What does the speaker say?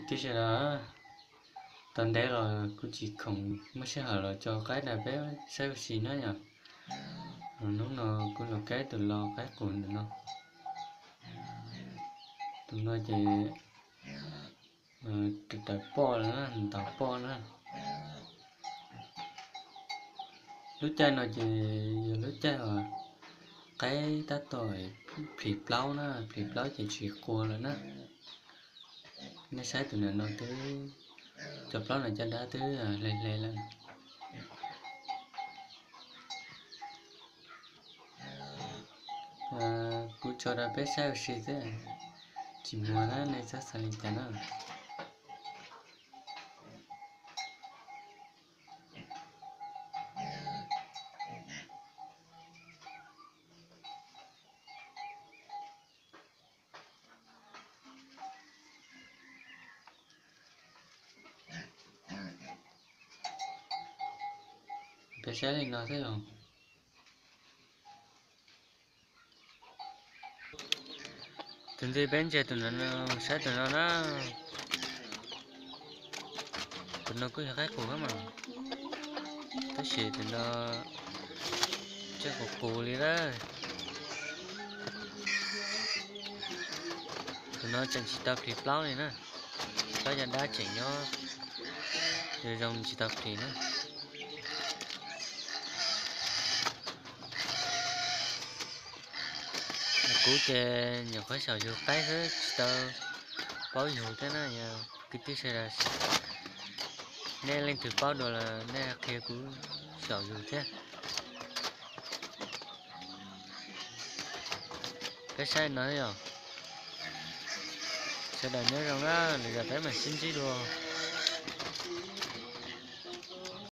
Tib si los tau ntev los kuv tsis khoom muaj sij hawm los tso qaib rau peb saib ua si na yom. Hnub no kuv los kaib tus lo qaib qus ntawm no. Tus no ces raws poj na, ntaus poj na. Lub caij no ces yog lub caij uas qaib tab tom plhis plaub na, plhis plaub ces tsis qua lawm na. Nej saib tus ntawm no twb, cov plaub no caj dab twb hle hle lawm. Kuv tso rau peb saib ua si xwb, tsis muag na, nej txhob xav li cas na. Peb saib li no xwb os. Tus ntxiv peb ntsia tus no, saib tus no na. Tus no kuj yog qaib qus mas, tab sis tus no tseem qus qus li lawm. Tus no tseem tsis tau plhis plaub li na. Plaub caj dab tseem nyob zoo zoo tsis tau plhis na. Kuv ces nyuam qhuav xyaum yug qaib xwb tsis tau paub yug thiab na yog kwv tij sawv daws. Nej leej twg paub dua los nej qhia kuv xyaum yug thiab. Peb saib no yom. Sawv daws nyob zoo na, lwm zaus peb mam sib ntsib dua.